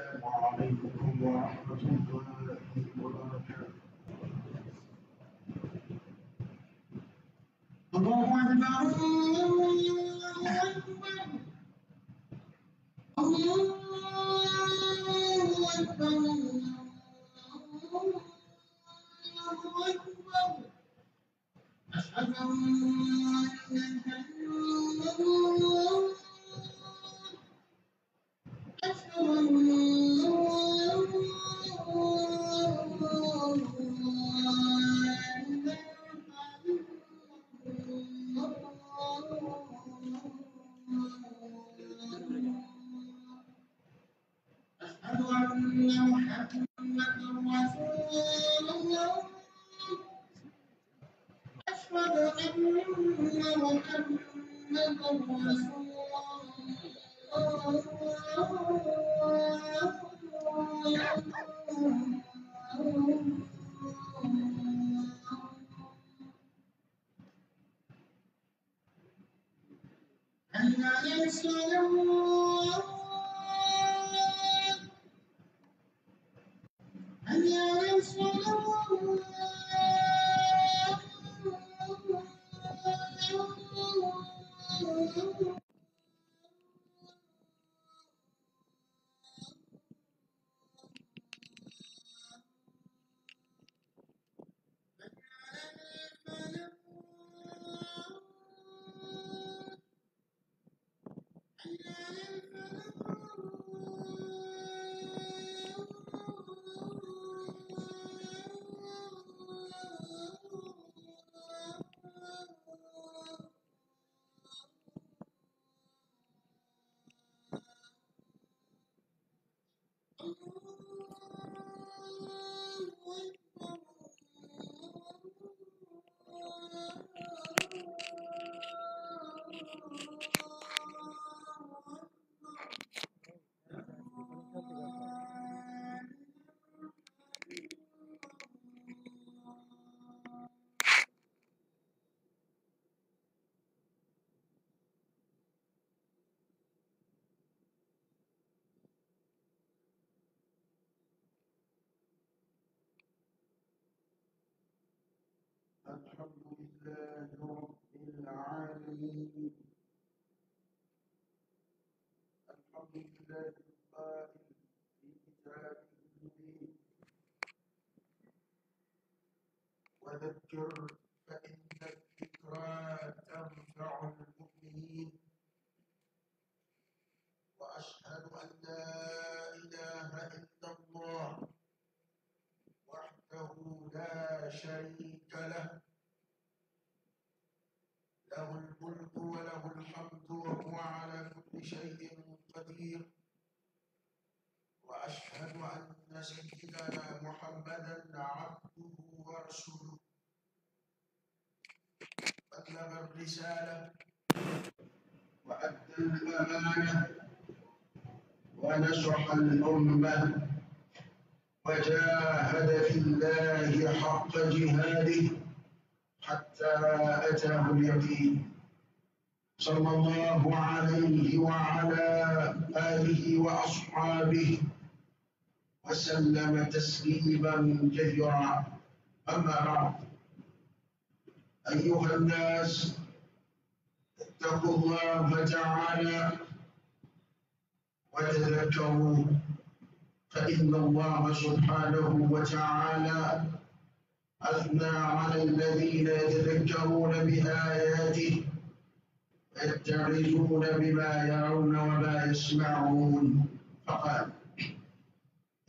السلام عليكم ورحمة الله وبركاته. الله أكبر الله أكبر الله أكبر الله أكبر. أشهد أن لا إله إلا الله. أشهد أن محمدا رسول الله. أشهد أن محمدا رسول الله. حي على الصلاة. حي على الصلاة. الحمد لله رب العالمين. الحمد لله القائل في كتابه المبين: وذكر فإن الذكرى تنفع المؤمنين. وأشهد أن لا إله إلا الله وحده لا شريك له، له الملك وله الحمد وهو على كل شيء قدير. وأشهد أن سيدنا محمدا عبده ورسوله، بلغ الرسالة وأدى الأمانة ونصح الأمة وجاهد في الله حق جهاده حتى أتاه اليقين. صلى الله عليه وعلى آله وأصحابه وسلم تسليما كثيرا. أما بعد، أيها الناس، اتقوا الله تعالى وتذكروا، فإن الله سبحانه وتعالى أثنى على الذين يتذكرون بآياته ويتعظون بما يرون وما يسمعون، فقال: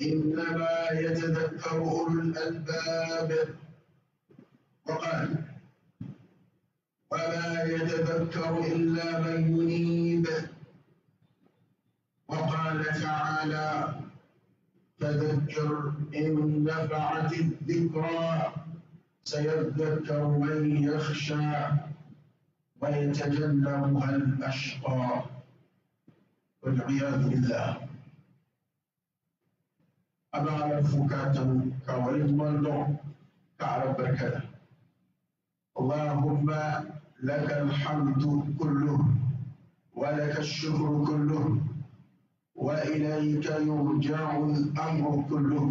إنما يتذكر أولو الألباب. وقال: وما يتذكر إلا من ينيب. وقال تعالى: فذكر إن نفعت الذكرى سيذكر من يخشى ويتجنبها الأشقى، والعياذ بالله. أبا فكاتا كولد كعرب بركة. اللهم لك الحمد كله ولك الشكر كله وإليك يرجع الأمر كله.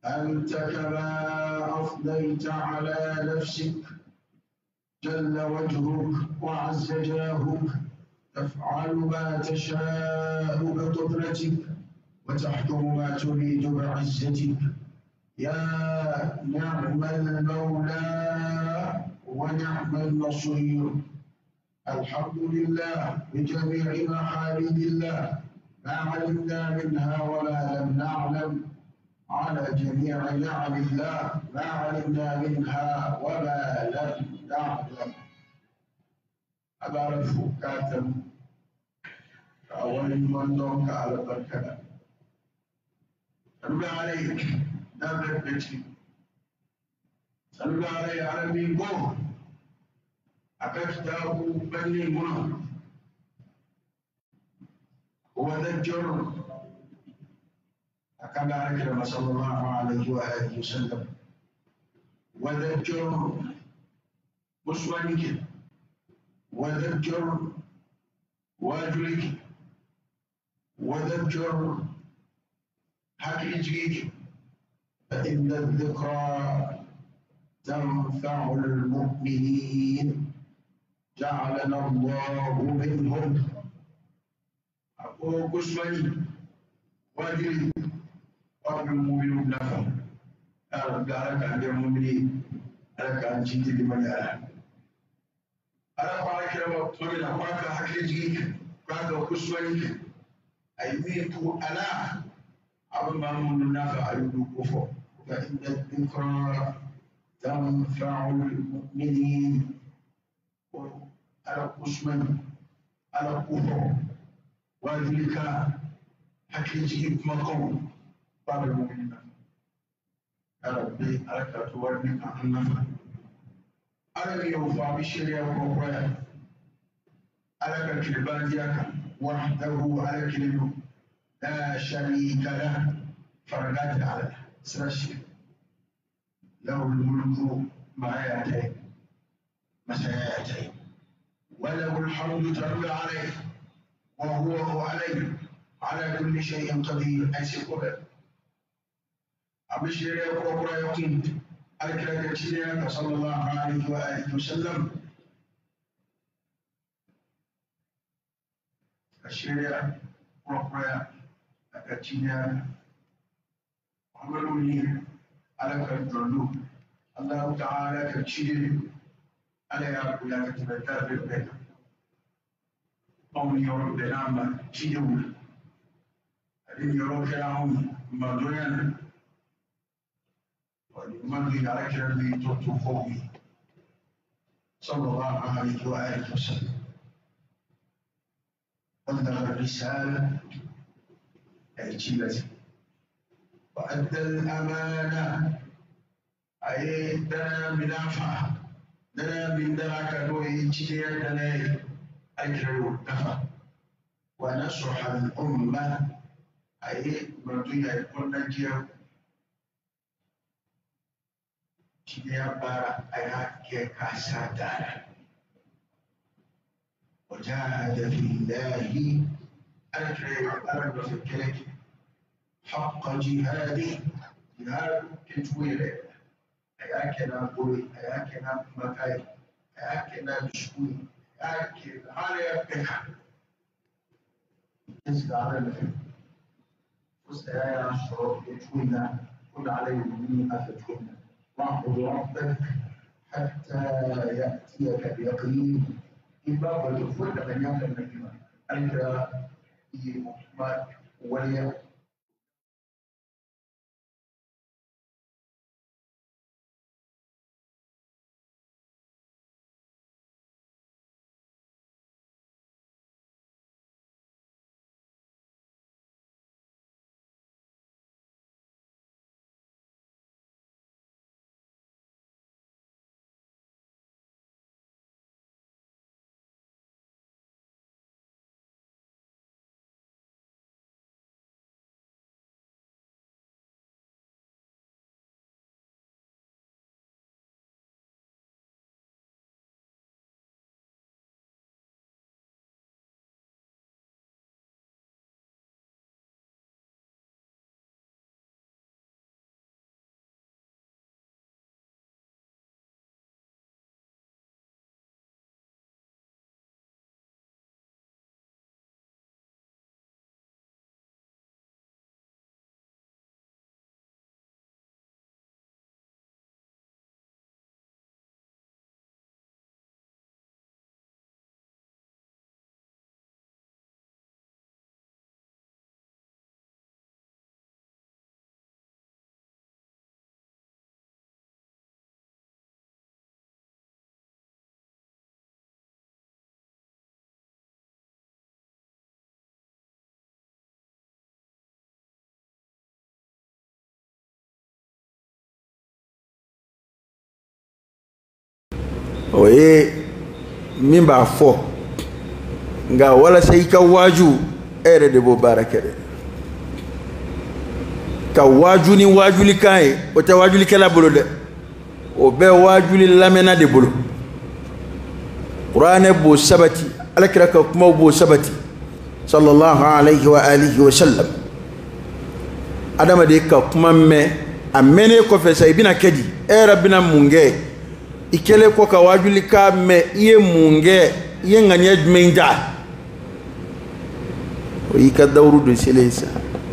أنت كما أثنيت على نفسك، جل وجهك وعز جاهك، تفعل ما تشاء بقدرتك وتحكم ما تريد بعزتك. يا نعم المولى ونعم النصير. الحمد لله بجميع محامد الله، ما علمنا منها وما لم نعلم، على جميع نعم الله ما علمنا منها وما لم نعلم. أبارك فكاتم أول من دونك على بركة صلى عليك نبرك بيتي صلى علي على مينكو أكتاب بني منى وذكر أكما أكرم صلى الله عليه وآله وسلم. وذكر مسوانك، وذكر واجلك، وذكر حقيقك، فإن الذكرى تنفع المؤمنين. جعلنا الله منهم. أقول قسمني واجلي قبل المؤمنون نفع. أرد على كان المؤمنين على كان جيت لمن يرى. أنا قال كلام طويل أقاك حقيقك قاك قسمني أيميت أنا أبو مامون نفع يدوكفو. فإن الذكرى تنفع المؤمنين. على قسمني على كفر وذلك حقيقي مقام باب المؤمنين. يا ربي على تورني عن النفع. على يوفى بالشريعة وقراء على كلبان دياك وحده على كلمه لا شريك له فرقات على سرشي له الملك ما يأتي مسياتي وله الحمد تربى عليه وهو عليه على كل شيء قدير. أسيقه أبشر يا يقوم الكريم صلى الله عليه وآله وسلم. الشريعة قرقرة أكتشينيا عملوني على كالجلو الله تعالى كتشيني على يا أبو كتبتا بالبيت أو يرب نعمة شيدول أدين يرب كلام مدويان ولمن على كلام تطفوه صلى الله عليه وآله وسلم. بلغ الرسالة أي وأدى الأمانة أي دنا منافع دنا من دراك نوي تشير دنا أجر نفع ونصح الأمة أي مردوية يكون نجيا تشير بارا أي كاسادانا وجاهد في الله أجر أرجو في الكلك حق جهاده جهاد كتويره أياكنا قوي أياكنا مكاي أياكنا دشكوي أياكنا على بكا تسقى على الفم فسأل الشروط كتوينا كن عليه مني أفتوينا واعبد ربك حتى يأتيك اليقين. إبابة الفل من يعلم أنت محمد ولي O ye min b'a fɔ, nka walasa i ka waaju, e yɛrɛ de b'o baara kɛ dɛ. Ka waaju ni waajulikan ye, o tɛ waajulikɛla bolo dɛ, o bɛ waajuli lamɛnna de bolo. Kuranɛ b'o sabati, Alakira ka kumaw b'o sabati, sallallahu alayhi wa alihi wa sallam. Adamaden ka kuma mɛn, a mɛnnen kɔfɛ sa, i bɛna kɛ di? E yɛrɛ bɛna mun kɛ? I kɛlen kɔ ka waajulikan mɛn, i ye mun kɛ? I ye ŋaniya jumɛn ta? O y'i ka dawuru de selen sa,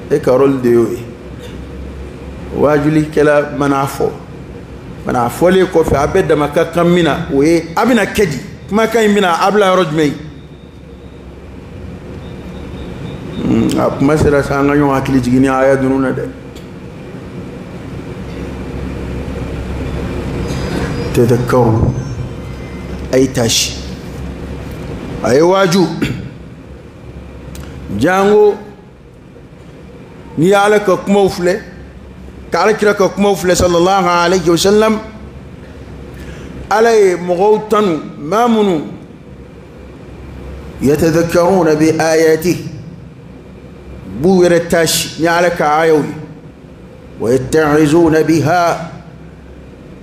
e ka rôle de y'o ye. Waajulikɛla mana fɔ, mana fɔlen kɔfɛ, a bɛ dama ka kan min na, o ye a bɛna kɛ di? Kumakan in bɛna a bila yɔrɔ jumɛn? A kuma sera sa, an ka ɲɔgɔn hakili jigin ni aya ninnu na dɛ. Tadakkaru, a ye taasi, a ye waaju. Jango n'i ye Ala ka kumaw filɛ, ka Ala kira ka kumaw filɛ, sallallahu alayhi wa sallam, Ala ye mɔgɔw tanu, maa minnu yatadakkaruna bi ayatihi, b'u yɛrɛ taasi ni Ala ka ayaw ye, wa yatta'izuna biha,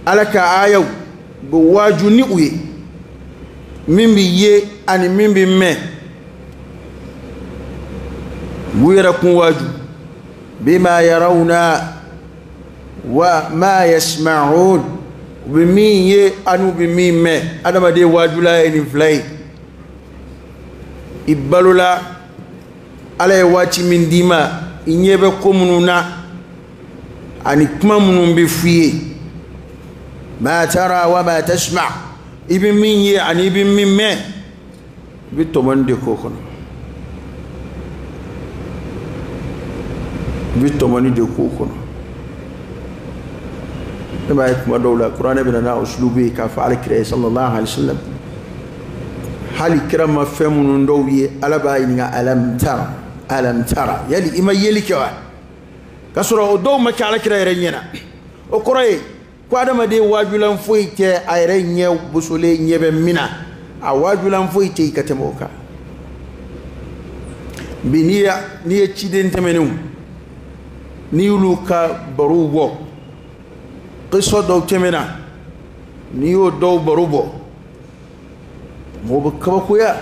Ala ka ayaw bɛ waaju ni u ye, min bɛ ye ani min bɛ mɛn, b'u yɛrɛ kun waaju, bima yarawna wa ma yasma'un, u bɛ min ye ani u bɛ min mɛn. Adamaden waajula ye nin fila ye. I balola, Ala ye waati min d'i ma, i ɲɛ bɛ ko minnu na ani kuma minnu bɛ f'i ye, ma tara wa ma tasma, i bɛ min ye ani i bɛ min mɛn, i bɛ tɔmɔni de k'o kɔnɔ, i bɛ tɔmɔni de k'o kɔnɔ. Ne b'a ye kuma dɔw la, kuranɛ bɛ na n'a usulubu ye k'a fɔ Ala kira ye, sallallahu alayhi wa sallam, hali kira ma fɛn minnu dɔw ye, Ala b'a ɲininka, alam tara, alam tara, yali i ma yeli kɛ wa? K'a sɔrɔ o dɔw ma kɛ Ala kira yɛrɛ ɲɛna. O kɔrɔ ye ko adamaden waajulan foyi tɛ a yɛrɛ ɲɛ bosolen ɲɛ bɛ min na, a waajulan foyi tɛ yen ka tɛmɛ o kan. Bi n'i ye ciden tɛmɛnenw, n'i y'olu ka barow bɔ, qissa dɔw tɛmɛna, n'i y'o dɔw baro bɔ, mɔgɔw bɛ kabakoya.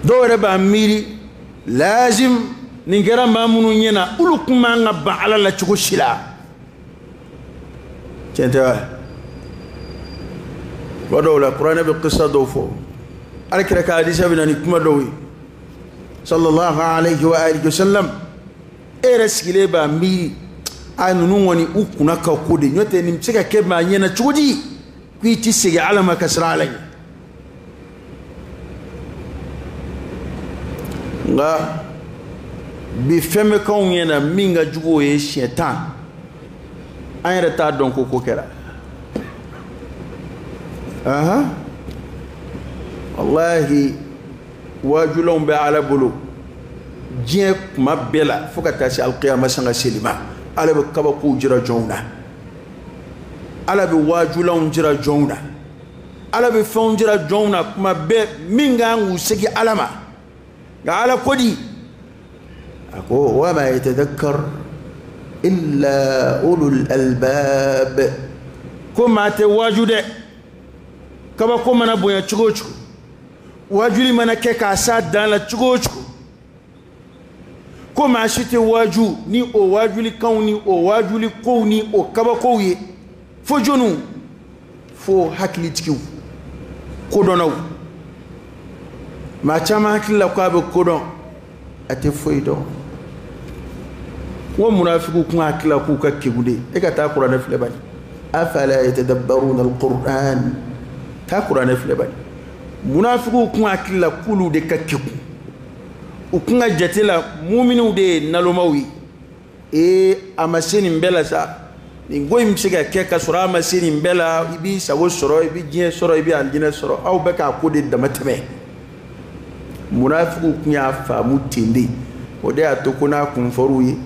Dɔw yɛrɛ b'a miiri lazim nin kɛra maa minnu ɲɛna, olu kun man ka ban Ala la cogo si la. Tiɲɛ tɛ wa? Kuma dɔw la, kuranɛ bɛ qissa dɔw fɔ, Ala kira ka hadisa bɛ na ni kuma dɔw ye, sallallahu alayhi wa alihi wa sallam, e yɛrɛ sigilen b'a miiri, a ninnu kɔni u kunna ka ko de, n'o tɛ nin bɛ se ka kɛ maa ɲɛna cogo di k'i ti segin Ala ma ka siran Ala ɲɛ? Nka bi fɛn bɛ k'anw ɲɛna min ka jugu o ye siɲɛ 10, an yɛrɛ t'a dɔn ko ko kɛra. Ahan, walahi waajulanw bɛ Ala bolo diɲɛ kuma bɛɛ la fo ka taa se alikiyama sanga seli ma. Ala bɛ kabakow jira jɔnw na, Ala bɛ waajulanw jira jɔnw na, Ala bɛ fɛnw jira jɔnw na kuma bɛɛ min kan k'u segin Ala ma. Nka Ala ko di? A ko wa ma yatadakkar illa ulul albab, ko maa tɛ waaju dɛ. Kabako mana bonya cogo o cogo, waajuli mana kɛ k'a s'a dan la cogo o cogo, ko maa si tɛ waaju ni o waajulikanw ni o waajulikow ni o kabakow ye fo jɔnniw? Fo hakilitigiw, kodɔnnaw. Maa caman hakili la k'a bɛ kodɔn, a tɛ foyi dɔn. N ko munafigiw kun hakili la k'u ka kegun de, e ka taa kuranɛ filɛ bani, afala yatadabbaruna alquran, taa kuranɛ filɛ bani. Munafigiw kun hakili la k'olu de ka kegun, u kun ka jate la muminiw de ye nalomaw ye. Ee, a ma se nin bɛɛ la sa, nin ko in bɛ se ka kɛ ka sɔrɔ a ma se nin bɛɛ la, i b'i sago sɔrɔ, i bɛ diɲɛ sɔrɔ, i bɛ alijinɛ sɔrɔ, aw bɛ k'a ko de dama tɛmɛ. Munafigiw kun y'a faamu ten de, o de y'a to ko n'a kun fɔr'u ye,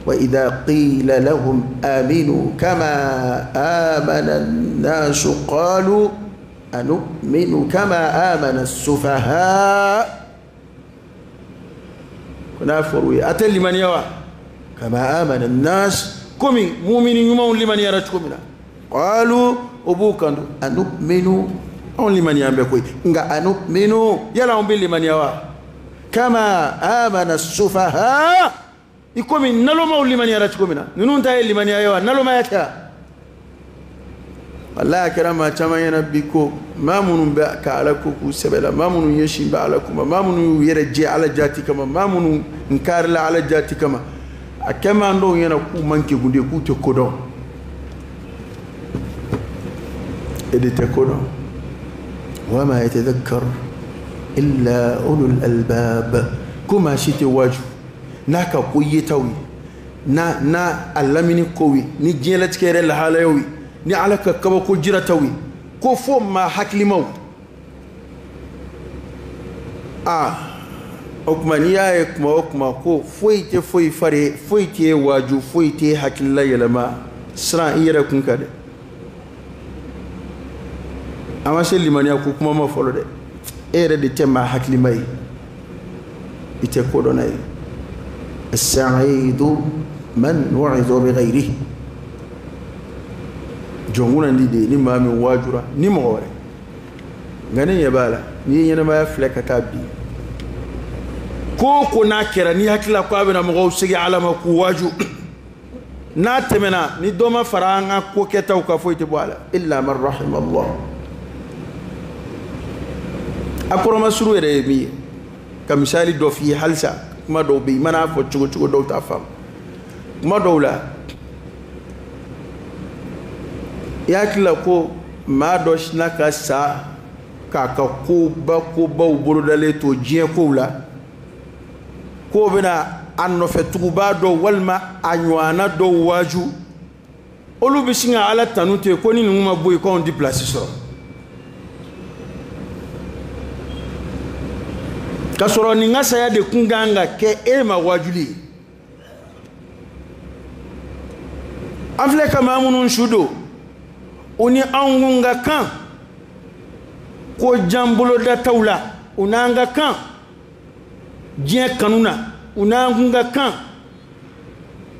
Wa idha qila lahum aminu kama amana an-nasu qalu anu'minu kama amana as-sufaha. Ko n'a fɔr'u ye a tɛ limaniya wa? Kama amana an-nas, komi mumini ɲumanw limaniyara cogo min na. Qalu, o b'u kan don, anu'minu, anw limaniya bɛ koyi, nka anu'minu, yala anw bɛ limaniya wa? Kama amana as-sufaha, i komi nalomaw limaniyara cogo min na. Ninnu ta ye limaniya ye wa? Nalomaya tɛ wa? Wallahi a kɛra maa caman ɲɛna bi ko maa minnu bɛ ka ala ko k'u sɛbɛ la, maa minnu ɲɛsin bɛ ala ko ma, maa minnu y'u yɛrɛ jɛ ala jati kama, maa minnu nkarila ala jati kama, a kɛ maa dɔw ɲɛna k'u man kegun de, k'u tɛ ko dɔn. E de tɛ ko dɔn. Wa ma yatadhakkar illa ulul albab. Ko maa si tɛ waaju n'a ka ko yetaw ye, n'a a lamini kow ye, ni diɲɛlatigɛ yɛrɛ lahalayaw ye, ni ala ka kabako jirataw ye, ko fo maa hakilimaw. Aa, o tuma n'i y'a ye kuma o kuma ko foyi tɛ foyi fari, foyi tɛ waaju, foyi tɛ hakilila yɛlɛma, siran i yɛrɛ kun kan dɛ. A ma se limaniya ko kuma ma fɔlɔ dɛ. E yɛrɛ de tɛ maa hakilima ye, i tɛ kodɔnna ye. As-sa'idu man wu'iza bi ghayrihi. Jɔnkuna ni de ye ni maa min waajura ni mɔgɔ wɛrɛ. Nka ne ɲɛ b'a la, n'i ye ɲɛnamaya filɛ ka taa bi, ko o ko n'a kɛra n'i hakili la ko a bɛna mɔgɔw segin ala ma k'u waaju, n'a tɛmɛna ni dɔ ma fara an ka ko kɛtaw kan, foyi tɛ bɔ a la. Illa man rahima Allah. A kɔrɔmasuru yɛrɛ ye min ye, ka misali dɔ f'i ye halisa. Kuma dɔw bɛ yen, i man'a fɔ cogo cogo, dɔw t'a faamu. Kuma dɔw la, i hakili la ko maa dɔ sinna ka sa k'a ka koba kobaw bolodalen to diɲɛ kow la, k'o bɛna a nɔfɛ tugubaa dɔw walima a ɲɔgɔnna dɔw waaju, olu bɛ sin ka ala tanu ten ko ni ninnu ma bɔ yen k'anw ti pilasi sɔrɔ. K'a sɔrɔ nin ka saya de kun kan ka kɛ e ma waajuli ye. An filɛ ka maa minnu su don, u ni anw kun ka kan ko jan bolodataw la, u n'an ka kan diɲɛ kanu na, u n'an kun ka kan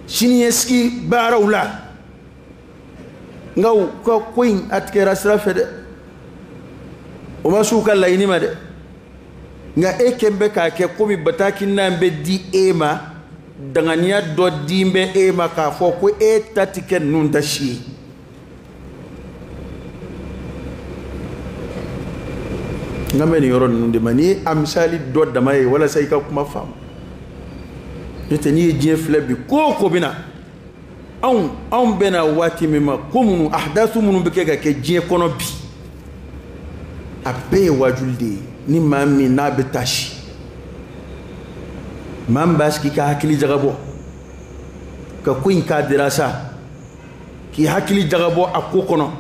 siniɲɛsigi baaraw la. Nka u ka ko in a tigɛra sira fɛ dɛ, o ma s'u ka laɲini ma dɛ. Nka e kɛn bɛ k'a kɛ komi bataki n'an bɛ di e ma, danganiya dɔ di bɛ e ma k'a fɔ ko e ta ti kɛ ninnu ta si ye. N kan bɛ nin yɔrɔ ninnu de ma. N'i ye a misali dɔ dama ye walasa i ka kuma faamu. N'o tɛ n'i ye diɲɛ filɛ bi, ko o ko bɛ na, anw bɛna waati min ma, ko minnu ahdasu minnu bɛ kɛ ka kɛ diɲɛ kɔnɔ bi, a bɛɛ ye waajuli de ye. Ni maa min n'a bɛ taasi, maa min b'a sigi ka hakili jagabɔ ka ko in k'a dirasa, k'i hakili jagabɔ a ko kɔnɔ,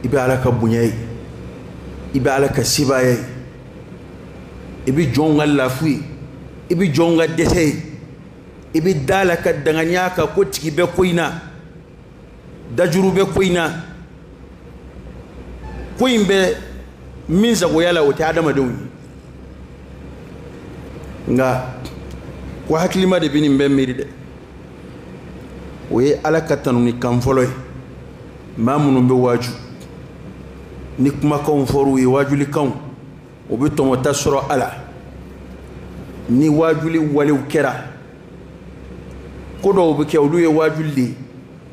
i bɛ ala ka bonya ye, i bɛ ala ka sebaaya ye, i bɛ jɔnw ka lafu ye, i bɛ jɔnw ka dɛsɛ ye, i bɛ da la ka danganiya kan ko tigi bɛ ko in na, dajuru bɛ ko in na, ko in bɛ min sagoya la o tɛ adamadenw ye. Nka ko hakilima de bɛ nin bɛɛ miiri dɛ. O ye ala ka tanuni kan fɔlɔ ye. Maa minnu bɛ waaju, ni kumakanw fɔr'u ye, waajulikanw, o bɛ tɔmɔta sɔrɔ a la. Ni waajuli walew kɛra, ko dɔw bɛ kɛ olu ye waajuli de ye.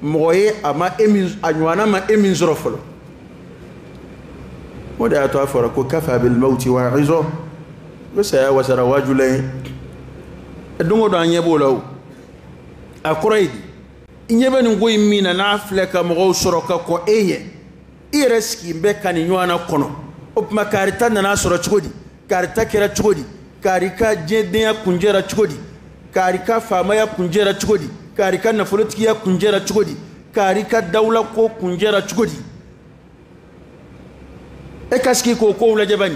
Mɔgɔ ye a ma e min, a ɲɔgɔnna ma e min sɔrɔ fɔlɔ. O de y'a to a fɔra ko kafa bil mawti wa'izo, ko saya wasara waajula ye. Don o don an ɲɛ b'o la o. A kɔrɔ ye di? I ɲɛ bɛ nin ko in min na, n'a filɛ ka mɔgɔw sɔrɔ ka kɔn e ɲɛ, i yɛrɛ sigi bɛ ka nin ɲɔgɔnna kɔnɔ. O tuma kari ta nana sɔrɔ cogo di? Kari ta kɛra cogo di? Kari ka diɲɛdenya kunjɛra cogo di? Kari ka faamaya kunjɛra cogo di? Kari ka nafolotigiya kunjɛra cogo di? Kari ka dawula ko kunjɛra cogo di? E ka sigi k'o kow lajɛ bani.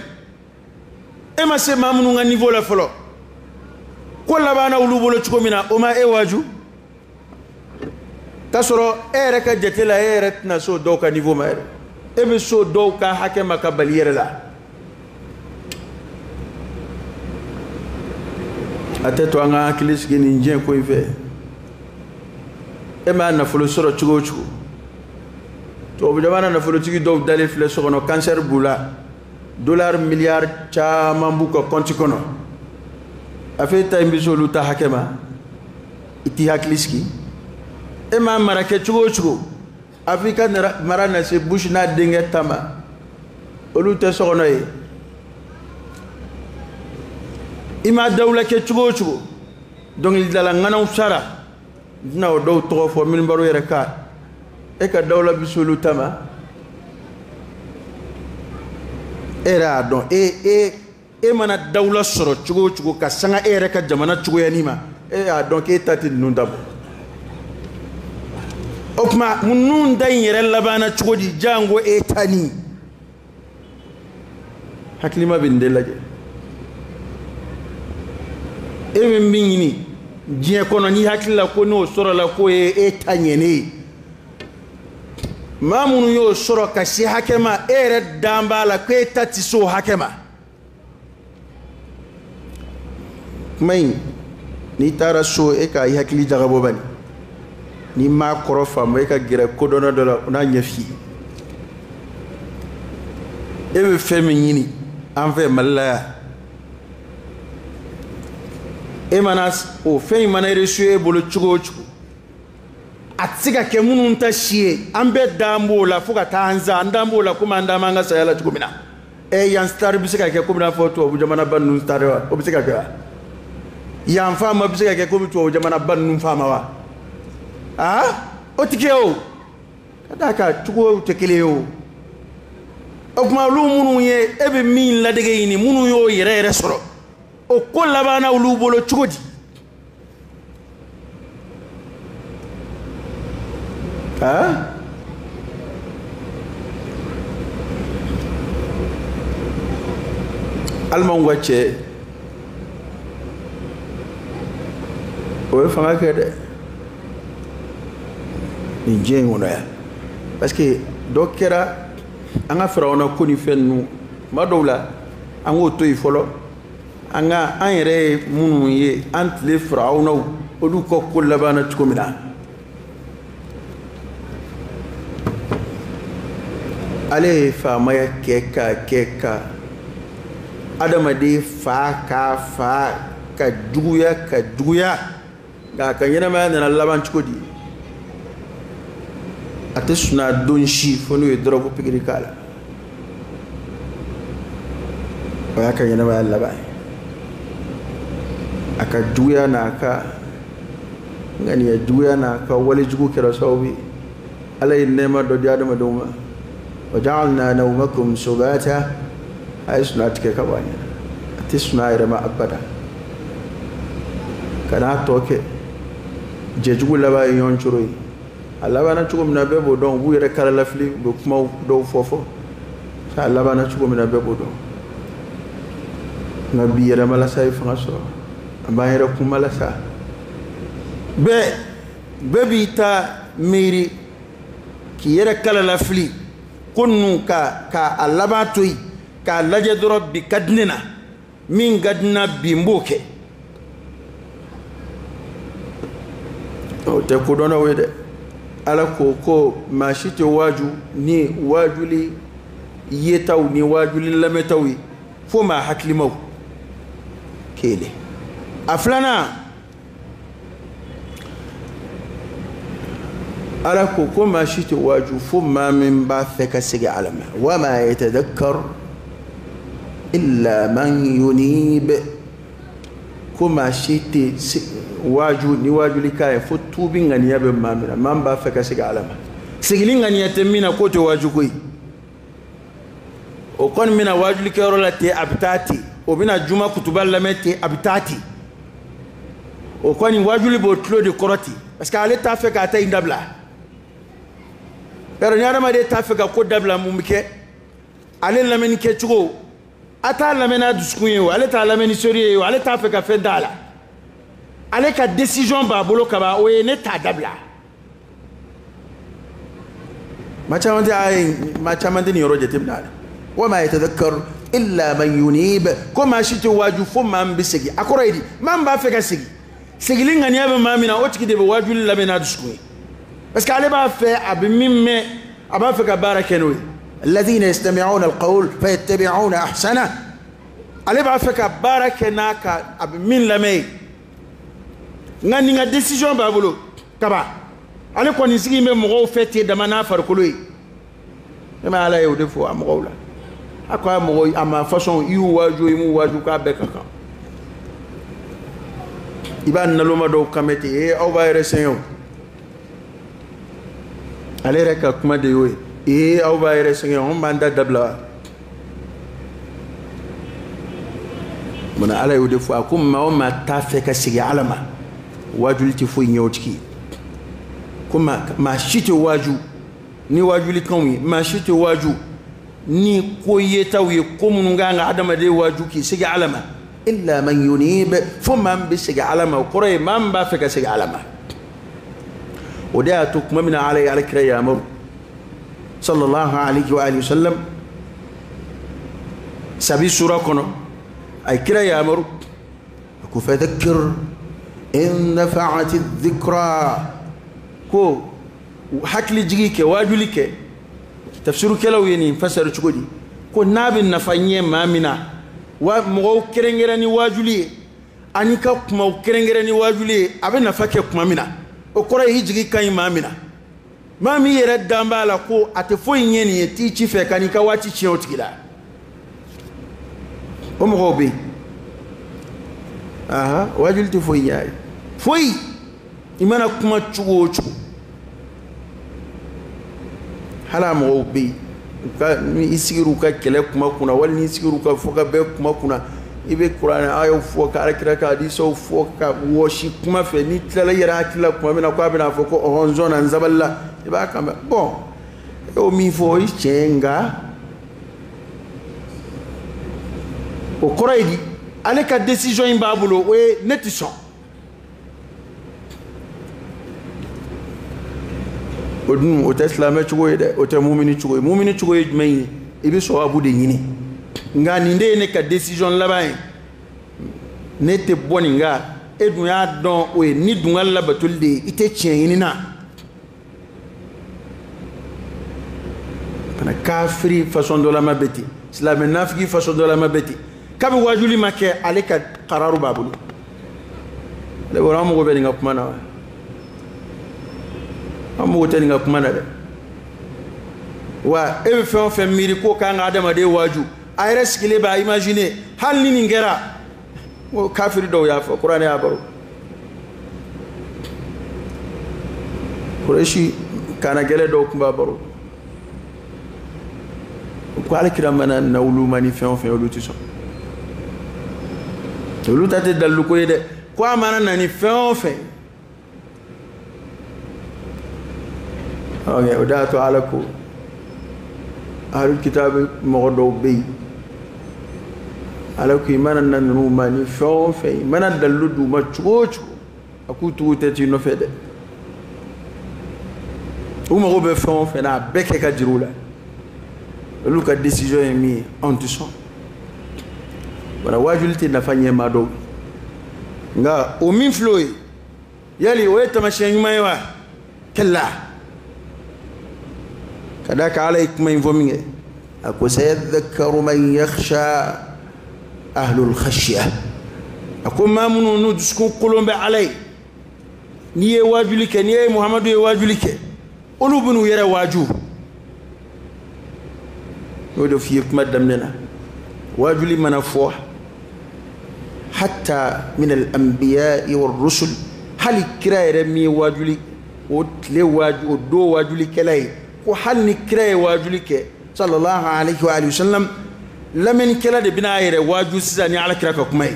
E ma se maa minnu ka niveau la fɔlɔ, Ko labanna olu bolo cogo min na, o ma e waaju? K'a sɔrɔ e yɛrɛ ka jate la, e yɛrɛ tɛna se o dɔw ka niveau ma yɛrɛ. E bɛ se o dɔw ka hakɛ ma ka bali yɛrɛ la. A tɛ to an ka hakili sigi nin diɲɛ ko in fɛ. E m'a nafolo sɔrɔ cogo o cogo, tubabu jamana nafolotigi dɔw dalen filɛ so kɔnɔ, kansɛri b'u la, dolari miliyari caman b'u ka kɔnti kɔnɔ. A fɛ e ta in bɛ se olu ta hakɛ ma, i t'i hakili sigi. E m'a mara kɛ cogo o cogo, a fɔ i ka mara na se Bush n'a denkɛ ta ma, olu tɛ so kɔnɔ ye. I m'a dawula kɛ cogo o cogo, dɔnkilidala ŋanaw sara, n tɛna o dɔw tɔgɔ fɔ minibaro yɛrɛ kan, e ka dawula bɛ se olu ta ma. E yɛrɛ y'a dɔn, e mana dawula sɔrɔ cogo o cogo ka sanga e yɛrɛ ka jamana cogoyanin ma, e y'a dɔn k'e ta tɛ ninnu ta bɔ. O tuma ninnu ta in yɛrɛ labanna cogo di, jango e ta nin? Hakilima bɛ nin de lajɛ. E bɛ min ɲini diɲɛ kɔnɔ, n'i hakili la ko n'o sɔrɔla k'o ye e ta ɲɛnen ye, maa minnu y'o sɔrɔ ka se hakɛ ma, e yɛrɛ dan b'a la ko e ta tɛ se o hakɛ ma. Kuma in, n'i taara so, e k'a hakili jagabɔ bani, n'i m'a kɔrɔ faamu, e ka gɛrɛ kodɔnna dɔ la, o n'a ɲɛ f'i ye. E bɛ fɛn min ɲini an fɛ Mali la yan, e mana o fɛn in mana reçu e bolo cogo o cogo, a tɛ se ka kɛ minnu ta si ye. An bɛɛ dan b'o la fo ka taa an sa, an dan b'o la komi an dan b'an ka saya la cogo min na. Ɛ, yan star bɛ se ka kɛ komi n'a fɔ tubabu jamanaba ninnu star wa? O bɛ se ka kɛ wa? Yan faama bɛ se ka kɛ komi tubabu jamanaba ninnu faama wa? Aa, o tɛ kɛ o, ka d'a kan cogoyaw tɛ kelen ye o. O tuma olu minnu ye e bɛ min ladege ɲini, minnu y'o yɛrɛ yɛrɛ sɔrɔ, o ko labanna olu bolo cogo di? Aa, alimanw ka cɛ, o ye fanga kɛ dɛ nin diɲɛ in kɔnɔ yan, parce que dɔ kɛra an ka firawuna ko ni fɛn ninnu. Tuma dɔw la, an k'o to yen fɔlɔ. An ka an yɛrɛ ye minnu ye an tile firawunaw, olu ka ko labanna cogo min na, ale ye faamaya kɛ ka kɛ ka adamaden fa k'a fa ka juguya ka juguya, nka a ka ɲɛnamaya nana laban cogo di? A tɛ sunaa don si fo n'u ye dɔrɔgu pikiri k'a la. O y'a ka ɲɛnamaya laban ye. A ka juguya n'a ka ŋaniya juguya n'a ka wale jugu kɛra sababu ye Ala ye nɛɛma dɔ di adamadenw ma, wa ja'alna nawmakum subata. A ye sunaa tigɛ ka bɔ a ɲɛna, a tɛ sunaa yɛrɛ ma abada. Ka n'a tɔ kɛ jɛjugu laban ye ɲɔgɔn coro ye. A labanna cogo min na, bɛɛ b'o dɔn. U b'u yɛrɛ kala lafili, u bɛ kumaw dɔw fɔ fɔ. A labanna cogo min na, bɛɛ b'o dɔn. Nka bi yɛrɛmalasa ye fanga sɔrɔ, an b'an yɛrɛ kunmalasa. Bɛɛ b'i ta miiri k'i yɛrɛ kala lafili ko ninnu ka a laban to yen, k'a lajɛ dɔrɔn bi ka di ne na, min ka di n na bi n b'o kɛ. O tɛ kodɔnnaw ye dɛ. Ala ko ko maa si tɛ waaju ni waajuli yetaw ni waajuli lamɛntaw ye fo maa hakilimaw. Kelen. A filanan, Ala ko ko maa si tɛ waaju fo maa min b'a fɛ ka segin Ala ma. Wa ma yatadakkar illa man yunib. Ko maa si tɛ waaju ni waajuli k'a ye fo tuubi ŋaniya bɛ maa min na, maa min b'a fɛ ka segin Ala ma. Segili ŋaniya tɛ min na, k'o tɛ waaju ko ye. O kɔni bɛna waajulikɛyɔrɔ la ten, a bɛ taa ten. O bɛna juma kutuba lamɛn ten, a bɛ taa ten. O kɔni waajuli b'o tulo de kɔrɔ ten, parce que ale t'a fɛ k'a ta in dabila. Yarɔ, ni adamaden t'a fɛ ka ko dabila, mun bɛ kɛ? Ale lamɛnni kɛcogo, a t'a lamɛn n'a dusukun ye o, ale t'a lamɛn ni sori ye o, ale t'a fɛ ka fɛn d'a la. Ale ka décision b'a bolo kaban, o ye ne t'a dabila. Maa caman tɛ a ye, maa caman tɛ nin yɔrɔ jateminɛ a la. Wa ma yatadhakkaru illa man yunib, ko maa si tɛ waaju fo maa min bɛ segin. A kɔrɔ ye di? Maa min b'a fɛ ka segin, segili ŋaniya bɛ maa min na, o tigi de bɛ waajuli lamɛn n'a dusukun ye, parce que ale b'a fɛ a bɛ min mɛn, a b'a fɛ ka baara kɛ n'o ye. Alladhina yastami'una alqawl fayattabi'una ahsana, ale b'a fɛ ka baara kɛ n'a ka a bɛ min lamɛn ye. Nka nin ka décision b'a bolo kaba, ale kɔni sigi bɛ mɔgɔw fɛ ten dama n'a farikolo ye. Ne ma Ala ye o de fɔ a mɔgɔw la. A ko a mɔgɔ a ma façon i y'u waaju i m'u waaju k'a bɛɛ ka kan. I b'a naloma dɔw kan mɛn ten, ee aw b'a yɛrɛ sɛgɛn o. Ale yɛrɛ ka kuma de y'o ye, ee aw b'a yɛrɛ sɛgɛn, anw b'an da dabila. Munna Ala y'o de fɔ? A ko maa o maa t'a fɛ ka segin Ala ma, waajuli tɛ foyi ɲɛ o tigi ye. Ko maa si tɛ waaju ni waajulikanw ye, maa si tɛ waaju ni ko yetaw ye, ko minnu kan ka adamaden waaju k'i segin Ala ma. Illa man yunib, fo maa min bɛ segin Ala ma, o kɔrɔ ye maa min b'a fɛ ka segin Ala ma. O de y'a to tuma min na Ala ye Alakira yamaru sallallahu alayhi wa alihi wa sallam sabi sura kɔnɔ, a ye kira yamaru, a ko fadhakkir in nafa'ati dhikra, ko hakili jigi kɛ, waajuli kɛ. Tafsirukɛlaw ye nin fasari cogo di? Ko n'a bɛ nafa ɲɛ maa min na, wa mɔgɔw kɛrɛnkɛrɛn ni waajuli ye, ani ka kumaw kɛrɛnkɛrɛn ni waajuli ye, a bɛ nafa kɛ kuma min na, o kɔrɔ ye i jigi ka ɲi maa min na. Maa min yɛrɛ dan b'a la ko a tɛ foyi ɲɛ nin ye, t'i ci fɛ ka n'i ka waati tiɲɛ o tigi la. O mɔgɔw bɛ yen, aha, waajuli tɛ foyi ɲɛ a ye, foyi. I mana kuma cogo o cogo, hali a mɔgɔw bɛ yen, u ka ni i sigir'u ka kɛlɛ kuma kunna, wali n'i sigir'u ka fɔ ka bɛn kuma kunna, i bɛ kuranɛ ayaw fɔ ka Alakira ka hadisaw fɔ ka wɔsi kuma fɛ. N'i tilala i yɛrɛ hakili la tuma min na k'a bɛna fɔ ko ɔhɔn n sɔnna n sabalila, i b'a kan mɛn. Bɔn, e y'o min fɔ o ye tiɲɛ ye, nka o kɔrɔ ye di? Ale ka décision in b'a bolo, o ye ne tɛ sɔn. O dun o tɛ silamɛ cogo ye dɛ, o tɛ mumini cogo ye. Mumini cogo ye jumɛn ye? I bɛ sababu de ɲini. Nka nin de ye ne ka décision laban ye, ne tɛ bɔ nin kan. E dun y'a dɔn o ye ni dun ka labatoli de ye, i tɛ tiɲɛ ɲini na. Fana kafiri façon dɔ lama bɛ ten, silamɛ nafigi façon dɔ lama bɛ ten. Kabi waajuli ma kɛ, ale ka kararu b'a bolo. Ale bolo an mago bɛ nin ka kuma na wa? An mago tɛ nin ka kuma na dɛ. Wa e bɛ fɛn o fɛn miiri k'o kan ka adamaden waaju, a yɛrɛ sigilen b'a imaginer hali ni nin kɛra. Ko kafiri dɔw y'a fɔ, kuranɛ y'a baro. Kurɛsi kana gɛlɛ dɔw tun b'a baro. Ko Alakira mana na olu ma ni fɛn o fɛn, olu tɛ sɔn. Olu ta tɛ dalilu ko ye dɛ. Ko a mana na ni fɛn o fɛn. Ok, o de y'a to Ala ko ahlul kitabi mɔgɔ dɔw bɛ yen, Ala ko i mana na ninnu ma ni fɛn o fɛn, i mana dalilu d'u ma cogo o cogo, a k'u tugu tɛ t'i nɔfɛ dɛ. U mago bɛ fɛn o fɛn na, a bɛɛ kɛ ka jira u la. Olu ka décision ye min ye, anw tɛ sɔn. Wala waajuli tɛ nafa ɲɛ maa dɔw. Nka o min filɛ o ye, yali o ye taamasiyɛn ɲuman ye wa? Kɛlɛ. Ka d'a kan Ala ye kuma in fɔ min kɛ, a ko sayadhakkaru man yakhsha ahlul khashya. A ko maa minnu n'u dusukun kolon bɛ Ala ye, n'i ye waajuli kɛ, n'i ye Muhamadu ye waajuli kɛ, olu bɛ n'u yɛrɛ waaju. N'o de f'i ye kuma daminɛ na, waajuli mana fɔ, hatta min al-anbiya'i war-rusul, hali kira yɛrɛ min ye waajuli o tile waaju o don waajulikɛla ye, ko hali ni kira ye waajuli kɛ sallallahu alayhi wa alihi wa sallam, lamɛnnikɛla de bɛna a yɛrɛ waaju sisan ni Ala kira ka kuma ye.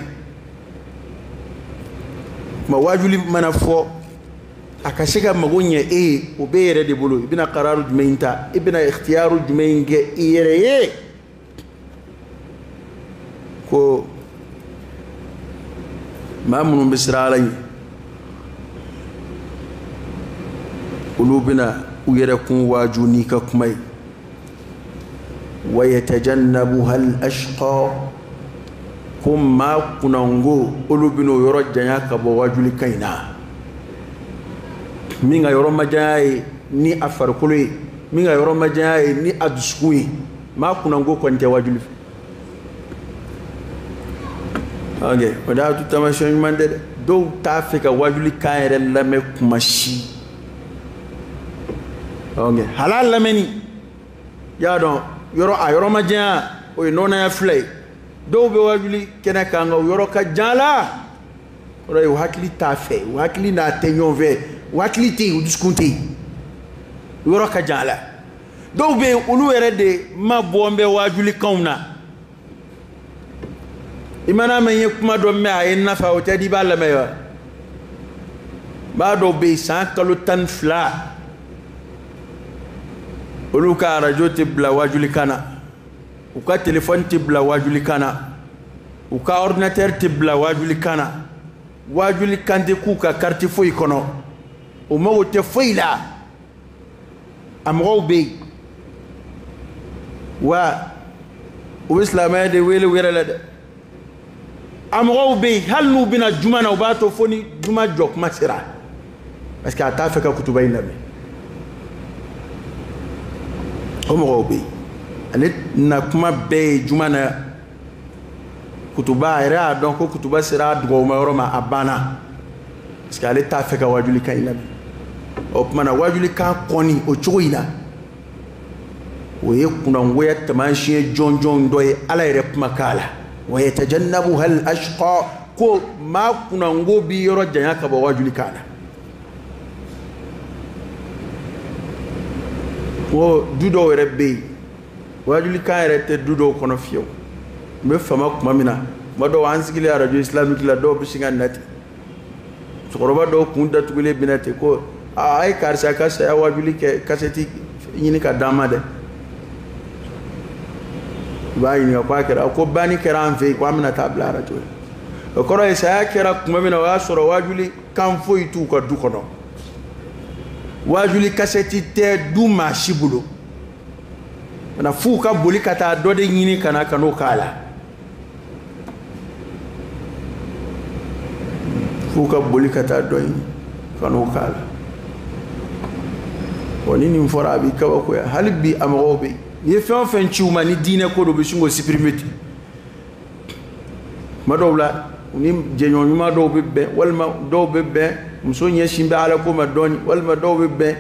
Kuma waajuli mana fɔ, a ka se ka mago ɲɛ e ye, o b'e yɛrɛ de bolo. I bɛna kararu jumɛn ta, i bɛna ikhtiyaru jumɛn kɛ i yɛrɛ ye. Ko maa minnu bɛ siran Ala ɲɛ, Olu bɛna u yɛrɛ kun waaju n'i ka kuma ye. Wa yatajannabuha al-ashqa, ko maa kunnango olu bɛna o yɔrɔ janya ka bɔ waajulikan in na. Min ka yɔrɔ majanya ye ni a farikolo ye, min ka yɔrɔ majanya ye ni a dusukun ye, maa kunnango kɔni tɛ waajuli fɛ. Ok, o de y'a to taamasiyɛn ɲuman tɛ dɛ. Dɔw t'a fɛ ka waajulikan yɛrɛ lamɛn kuma si. Ok, hal'a lamɛnni, y'a dɔn yɔrɔ a yɔrɔ ma janya, o ye nɔnɔya fila ye. Dɔw bɛ waajuli kɛnɛ kan nka o yɔrɔ ka jan la. O ye u hakili t'a fɛ, u hakili n'a tɛ ɲɔgɔn fɛ, u hakili tɛ yen, u dusukun tɛ yen, yɔrɔ ka jan la. Dɔw bɛ yen, olu yɛrɛ de ma bɔ n bɛ waajulikanw na. I mana mɛn n ye kuma dɔ mɛn a ye n nafa, o tɛ di i b'a lamɛn wa. Maa dɔw bɛ yen san kalo 12, olu ka arajo tɛ bila waajulikan na, u ka telefɔni tɛ bila waajulikan na, u ka ordinateur tɛ bila waajulikan na, waajulikan tɛ k'u ka carte foyi kɔnɔ, u mago tɛ foyi la. A mɔgɔw bɛ yen wa u bɛ silamɛya de wele u yɛrɛ la dɛ. A mɔgɔw bɛ yen, hali n'u bɛna juma na, u b'a to fo ni juma jɔ kuma sera, parce que a t'a fɛ ka kutuba in lamɛn. O mɔgɔw bɛ yen, ale na kuma bɛɛ ye juma na kutuba, a yɛrɛ y'a dɔn ko kutuba sera a dugawuma yɔrɔ ma, a banna, parce que ale t'a fɛ ka waajulikan in lamɛn. O tuma na waajulikan kɔni o cogo in na, o ye kunnangoya taamasiyɛn jɔnjɔn dɔ ye Ala yɛrɛ kumakan la. Wa yatajannabuha al-ashqa, ko maa kunnango b'i yɔrɔ janya ka bɔ waajulikan na. Ko du dɔw yɛrɛ bɛ yen, waajulikan yɛrɛ tɛ du dɔw kɔnɔ fiyewu. N bɛ fama kuma min na, kuma dɔw an sigilen arajo islamique la, dɔw bɛ sin ka na ten, musokɔrɔba dɔw kun datugulen bɛ na ten ko aa a ye karisa ka saya waajuli kɛ kasɛti ɲini ka d'an ma dɛ. U b'a ɲininka ko a kɛra, ko banni kɛra an fɛ yen, ko an bɛna taa bila arajo la. O kɔrɔ ye saya kɛra tuma min na, o y'a sɔrɔ waajuli kan foyi t'u ka du kɔnɔ, waajuli kasɛti tɛ du maa si bolo. Nka f'u ka boli ka taa dɔ de ɲini ka na ka n'o k'a la. F'u ka boli ka taa dɔ ɲini ka n'o k'a la. Wa ni nin fɔra a b'i kabakoya. Hali bi a mɔgɔw bɛ yen, n'i ye fɛn o fɛn ci u ma ni diinɛ ko don, u bɛ sin k'o supprimer ten. Tuma dɔw la, u ni jɛɲɔgɔn ɲuman dɔw bɛ bɛn, walima dɔw bɛ bɛn muso ɲɛsin bɛ Ala ko ma dɔɔni, walima dɔw bɛ bɛn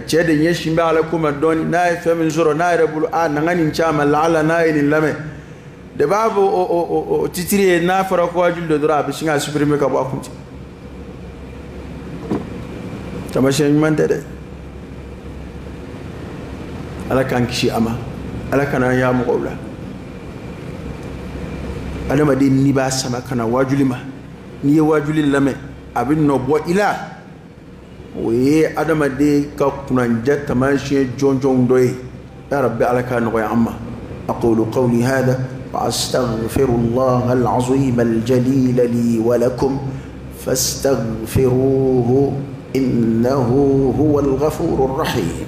cɛ de ɲɛsin bɛ Ala ko ma dɔɔni. N'a ye fɛn min sɔrɔ n'a yɛrɛ bolo, a na n ka nin ci a ma, laala n'a ye nin lamɛn de b'a fɔ o titiri ye. N'a fɔra ko waajuli don dɔrɔn, a bɛ sin k'a supprimer ka bɔ a kun ten. Taamasiyɛn ɲuman tɛ dɛ. Ala k'an kisi a ma, Ala kana an y'a mɔgɔw la. Adamaden n'i b'a sama ka na waajuli ma, n'i ye waajuli lamɛn a bɛ nɔ bɔ i la. O ye adamaden ka kunnanja taamasiyɛn jɔnjɔnw dɔ ye. Ya Rabbi, Ala k'a nɔgɔya an ma. Aqulu qawli hadha wa astaghfirullaha al-azim al-jalil li wa lakum fastaghfiruhu innahu huwa al-ghafurur rahim.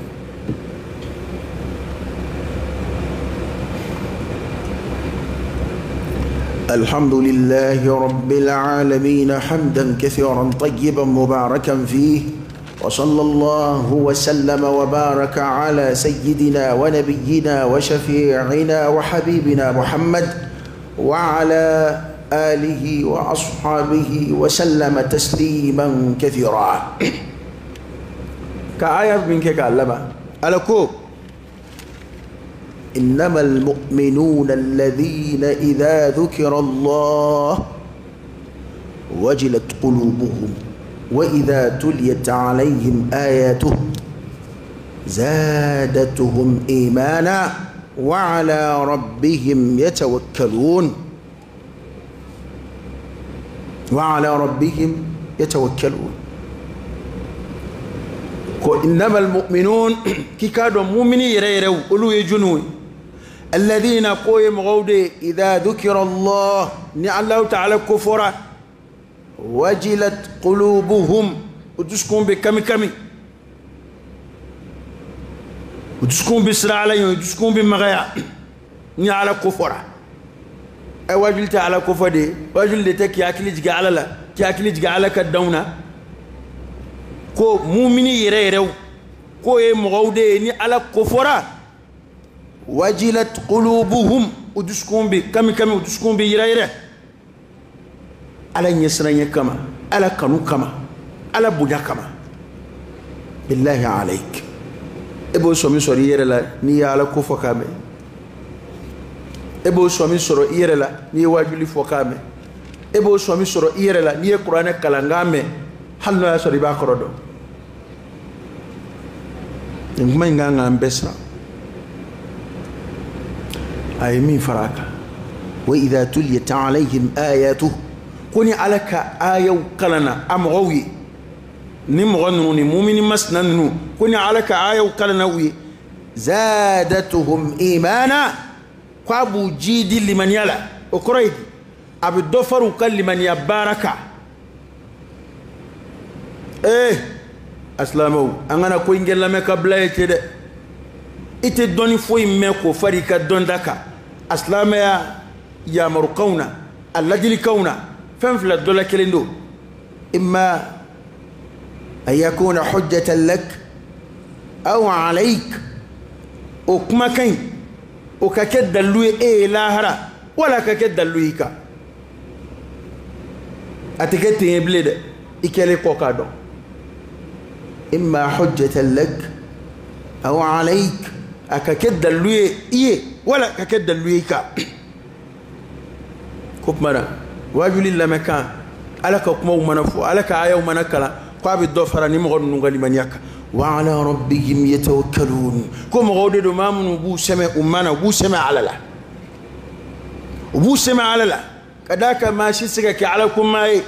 الحمد لله رب العالمين حمدا كثيرا طيبا مباركا فيه، وصلى الله وسلم وبارك على سيدنا ونبينا وشفيعنا وحبيبنا محمد وعلى آله وأصحابه وسلم تسليما كثيرا. كآية من كعلمة ألكو إنما المؤمنون الذين إذا ذكر الله وجلت قلوبهم وإذا تليت عليهم آياته زادتهم إيمانا وعلى ربهم يتوكلون. وعلى ربهم يتوكلون. إنما المؤمنون كي كادوا مؤمني يريروا أولو يجنوي الذين قوي مغودي إذا ذكر الله نعم الله تعالى كفرا وجلت قلوبهم وتسكن بكم كم U dusukun bɛ siran Ala ɲɛ, u dusukun bɛ magaya ni Ala ko fɔra. Ɛ, wajuli tɛ Ala ko fɔ de ye, wajuli de tɛ k'i hakili jigin Ala la, k'i hakili jigin Ala ka danw na. Ko mumini yɛrɛ yɛrɛw k'o ye mɔgɔw de ye ni Ala ko fɔra, wajilat qulubuhum, u dusukun bɛ kami kami, u dusukun bɛ yɛrɛ yɛrɛ Ala ɲɛsiranɲɛ kama, Ala kanu kama, Ala bonya kama. Billahi alayk, e b'o sɔmi sɔrɔ i yɛrɛ la n'i ye Ala ko fɔ k'a mɛn. E b'o sɔmi sɔrɔ i yɛrɛ la n'i ye wajuli fɔ k'a mɛn. E b'o sɔmi sɔrɔ i yɛrɛ la n'i ye kuranɛ kalan k'a mɛn, hali n'o y'a sɔrɔ i b'a kɔrɔ dɔn. Nin kuma in kan k'an bɛɛ siran. A ye min fara a kan, wa idha tuliyat alayhim ayatuhu, ko ni Ala ka ayaw kalanna a mɔgɔw ye, ni mɔgɔ ninnu ni mumini masina ninnu, ko ni Ala ka ayaw kalanna u ye, zadatuhum imana, k'a b'u jiidi limaniya la. O kɔrɔ ye di? A bɛ dɔ fara u ka limaniya baara kan. Ee a silamɛw, an kana ko in kɛ lamɛn ka bila ye ten dɛ. I tɛ dɔnni foyi mɛn k'o fara i ka dɔnta kan. A silamɛya yamarukanw na, a ladilikanw na, fɛn fila dɔ la kelen don. Imma an yakuna hujjatan lak aw alayk, o kumakan in o ka kɛ dalilu ye e ye lahara, wala ka kɛ dalilu y'i kan. A tɛ kɛ ten ye bilen dɛ, i kɛlen kɔ k'a dɔn. Imma hujjatan lak aw alayk, a ka kɛ dalilu ye i ye, wala ka kɛ dalilu ye i kan. Ko tuma na wajuli lamɛnkan, Ala ka kumaw mana fɔ, Ala ka ayaw mana kalan, k'a bɛ dɔ fara ni mɔgɔ ninnu ka limaniya kan. Wa ala rabbihim yatawakkalun, ko mɔgɔw de don maa minnu b'u sɛmɛ u mana, u b'u sɛmɛ Ala la, u b'u sɛmɛ Ala la. Ka d'a kan maa si tɛ se ka kɛ Ala ko maa ye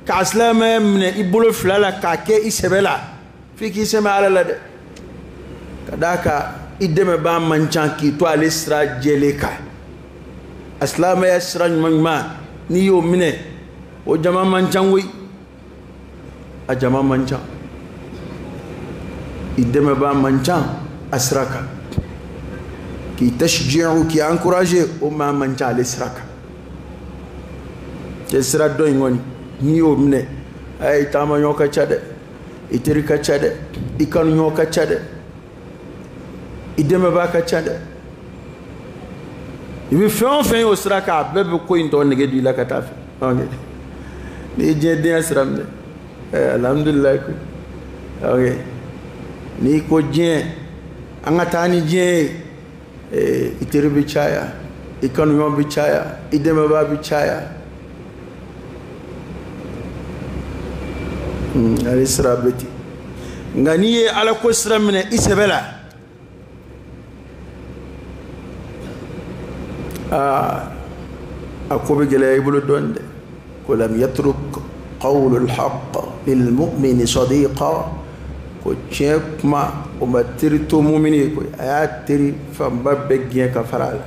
k'a silamɛya minɛ i bolo fila la k'a kɛ i sɛbɛ la, f'i k'i sɛmɛ Ala la dɛ. Ka d'a kan i dɛmɛbaa man ca k'i to ale sira jɛlen kan. A silamɛya sira ɲuman ɲuman n'i y'o minɛ, o jama man ca koyi, a jama man ca, i dɛmɛbaa man ca a sira kan, k'i tashji'u, k'i encourager, o maa man ca ale sira kan. Cɛ sira dɔ in kɔni n'i y'o minɛ, i taamaɲɔ ka ca dɛ, i teri ka ca dɛ, i kanuɲɔ ka ca dɛ, i dɛmɛbaa ka ca dɛ. I bɛ fɛn o fɛn ye o sira kan, a bɛɛ bɛ ko in tɔ nege don i la ka taa fɛ. N'i ye diɲɛ denya sira minɛ, alhamdulilayi koyi. N'i ko diɲɛ, an ka taa ni diɲɛ ye, i teri bɛ caya, i kanuɲɔgɔn bɛ caya, i dɛmɛbaa bɛ caya. Ale sira bɛ ten. Nka n'i ye Ala ko sira minɛ i sɛbɛ la, a ko bɛ gɛlɛya i bolo dɔɔnin dɛ. Ko lam yatruk qawlu al-haqq lil-mu'mini sadiqa, ko tiɲɛ kuma o ma teri to mumini ye koyi, a y'a teri fanba bɛɛ gɛn ka fara a la.